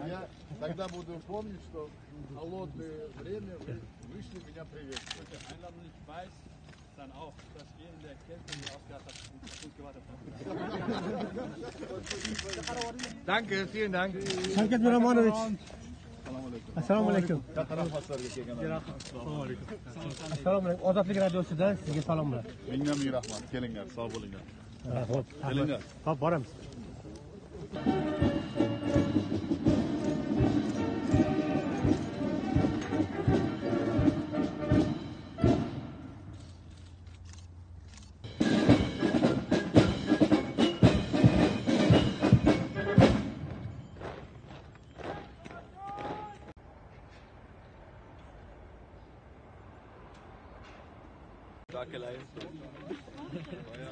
Я тогда буду помнить, что в холодное время вы вышли меня приветствовать. Dann auch, dass wir in der Kälte hier ausgeharrt und gewartet haben. Danke, vielen Dank. Shavkat Miromonovich. Assalomu alaykum. Assalomu alaykum. Assalomu alaykum. Ozodlik radiosidan sizga salomlar. Mingdan ming rahmat. Kelinglar, sog' bo'linglar. Rahmat. Kelinglar. Hop, boramiz. Starke Leistung. Ja.